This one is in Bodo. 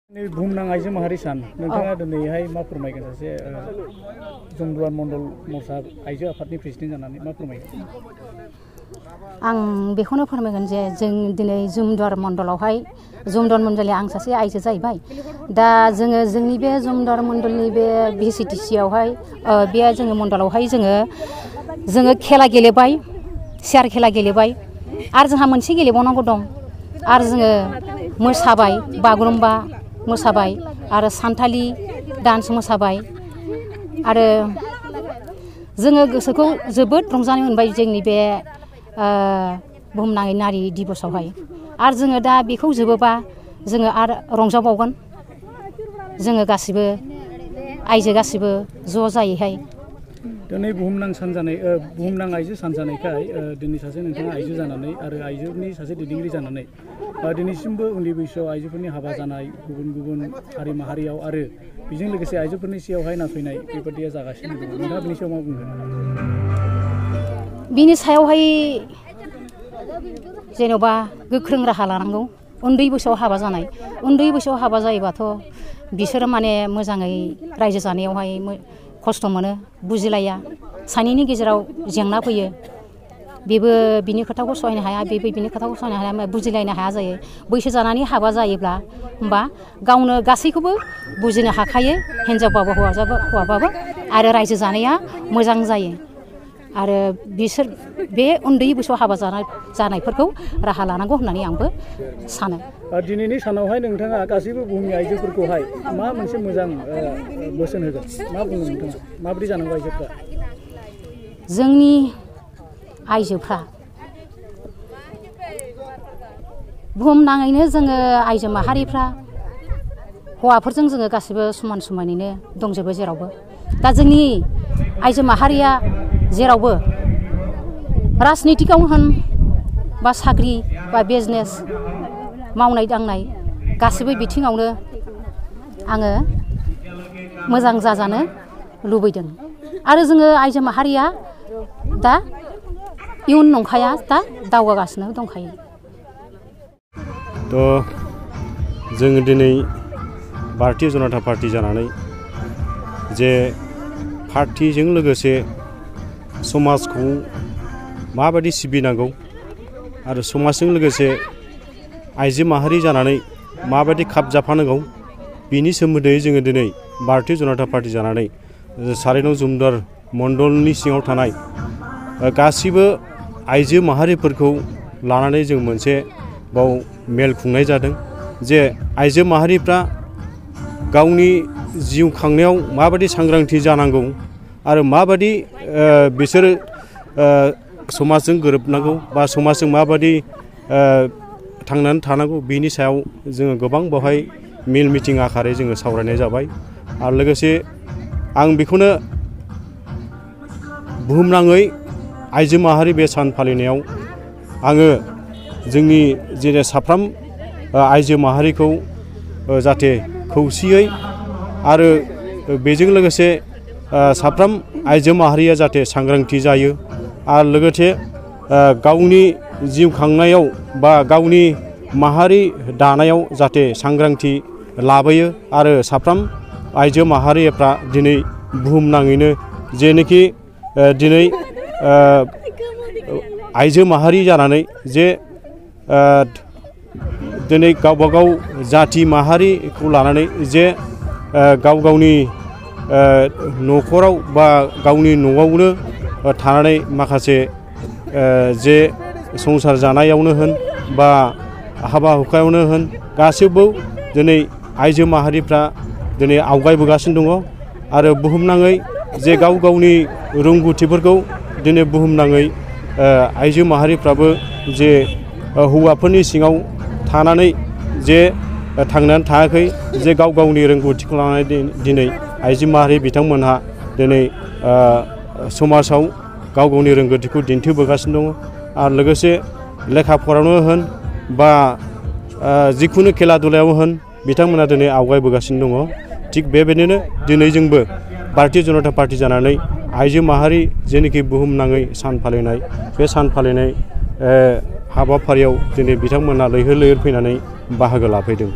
बुहुमनां आइजो माहारि सान नोंथाङा दिनैहाय मा फोरमायगोन सासे जमदुवार मण्डल मौसा आइजो आफादनि प्रेसिडेन्ट जानानै मा फोरमायगोन? आं बेखौनो फोरमायगोन जे जों दिनै जमदुवार मण्डलावहाय जमदुवार मण्डलनि आं सासे आइजो जाहैबाय। दा जोङो जोंनि बे जमदुवार मण्डलनि बे VCTC आवहाय बे जोङो मण्डलावहाय जोङो खेला गेलेबाय, चेयार खेला गेलेबाय आरो जोंहा मोनसे गेलेबावनांगौ दं आरो जोङो मोसाबाय, बागुरुम्बा मोसाबाय आरो सानथालि डान्स मोसाबाय आरो जोङो गोसोखौ जोबोद रंजानाय मोनबाय जोंनि बे बुहुमनाङै नारि दिबसआवहाय। आरो जोङो दा बेखौ जोबोबा जोङो आरो रंजाबावगोन जोङो गासिबो आइजो गासिबो ज' जायैहाय। दिनै बुहुमनां आइजो सान जानायखाय दिनै सासे नोंथाङा आइजो जानानै आरो आइजोनि सासे दैदेनगिरि जानानै दिनैसिमबो उन्दै बैसोआव आइजोफोरनि हाबा जानाय गुबुन गुबुन हारि माहारियाव आरो बेजों लोगोसे आइजोफोरनि सायावहाय नासयनाय बेबायदिया जागासिनो दङ। नोंथाङा बेनि सायाव मा बुंगोन? बिनि सायावहाय जेन'बा गोख्रों राहा लानांगौ। उन्दै बैसोआव हाबा जायोबाथ' बिसोरो माने मोजाङै रायजो जानायावहाय खस्थ' मोनो, बुजिलाया, सानैनि गेजेराव जेंना फैयो। बेबो बिनि खोथाखौ सहायनो हाया, बेबो बिनि खोथाखौ सहायनो हाया, बुजिलायनो हाया जायो। बैसो जानानै हाबा जायोब्ला होमबा गावनो गासैखौबो बुजिनो हाखायो, हिनजावबाबो हौवाबाबो आरो रायजो जानाया मोजां जायो। आरो बिसोर बे उन्दै बैसोआव हाबा जानायफोरखौ राहा लानांगौ होननानै आंबो सानो। दिनैनि सानावहाय नोंथाङा गासैबो बुहुमनि आइजोफोरखौहाय मा मोनसे मोजां बोसोन होगोन? मा बुङो नोंथाङा? माबोरै जानांगौ आइजोफ्रा? जोंनि आइजोफ्रा बुहुमनाङैनो जोङो आइजो माहारिफ्रा हौवाफोरजों जोङो गासिबो समान समानैनो दंजोबो जेरावबो। दा जोंनि आइजो माहारिया जेरावबो राजनितिकआव होन बा साख्रि बा बिजनेस मावनाय दांनाय गासिबो बिथिङावनो आङो मोजां जाजानो लुबैदों। आरो जोङो आइजो माहारिया दा इयुन नंखाया, दा दावगागासिनो दंखायो। जोङो दिनै भारतीय जनता पार्टी जानानै जे पार्टीजों लोगोसे समाजखौ माबायदि सिबिनांगौ आरो समाजजों लोगोसे आइजो माहारि जानानै माबायदि खाब जाफानांगौ बिनि सोमोन्दै जोङो दिनै भारतीय जनता पार्टी जानानै 4 नं जमदुवार मण्डलनि सिङाव थानाय गासिबो आइजो माहारिफोरखौ लानानै जों मोनसे बाव मेल खुंनाय जादों जे आइजो माहारिफ्रा गावनि जिउ खांनायाव माबायदि सांग्रांथि जानांगौ आरो माबायदि बिसोरो समाजजों गोरोबनांगौ बा समाजजों माबायदि थांनानै थानांगौ बिनि सायाव जोङो गोबां बेवहाय मेल मिटिं आकारै जोङो सावरायनाय जाबाय। आरो लोगोसे आं बेखौनो बुहुमनाङै आइजो माहारि बे सान फालिनायाव आङो जोंनि जेरै साफ्रोम आइजो माहारिखौ जाहाथे खौसेयै आरो बेजों लोगोसे साफ्रोम आइजो माहारिया जाहाथे सांग्रांथि जायो आरो लोगोसे गावनि जिउ खांनायाव बा गावनि माहारि दानायाव जाहाथे सांग्रांथि लाबोयो आरो साफ्रोम आइजो माहारिफ्रा दिनै बुहुमनाङैनो जेनोखि दिनै आइजो माहारि जानानै जे दिनै गावबागाव जाथि माहारिखौ लानानै जे गावनि न'खराव बा गावनि न'आवनो थानानै माखासे जे संसार जानायावनो होन बा हाबा हुखायावनो होन गासैबो दिनै आइजो माहारिफ्रा दिनै आवगायबोगासिनो दङ आरो बुहुमनाङै जे गावनि रोंगौथिफोरखौ दिनै बुहुमनाङै आइजो माहारिफ्राबो जे हौवाफोरनि सिङाव थानानै जे थांनानै थायाखै, जे गावनि रोंगौथिखौ लानानै दिनै आइजो माहारि बिथांमोनहा दिनै समाजाव गावनि रोंगौथिखौ दिन्थिबोगासिनो दङ आरो लोगोसे लेखा फरायावनो होन बा जिखुनु खेला दुलायाव होन बिथांमोना दिनै आवगायबोगासिनो दङ। थिग बेबायदिनो दिनै जोंबो भारतीय जनता पार्टी जानानै आइजो माहारि जेनोखि बुहुमनाङै सान फालिनाय बे सान फालिनाय हाबाफारियाव दिनै बिथांमोना लैहोर लैहोर फैनानै बाहागो लाफैदों।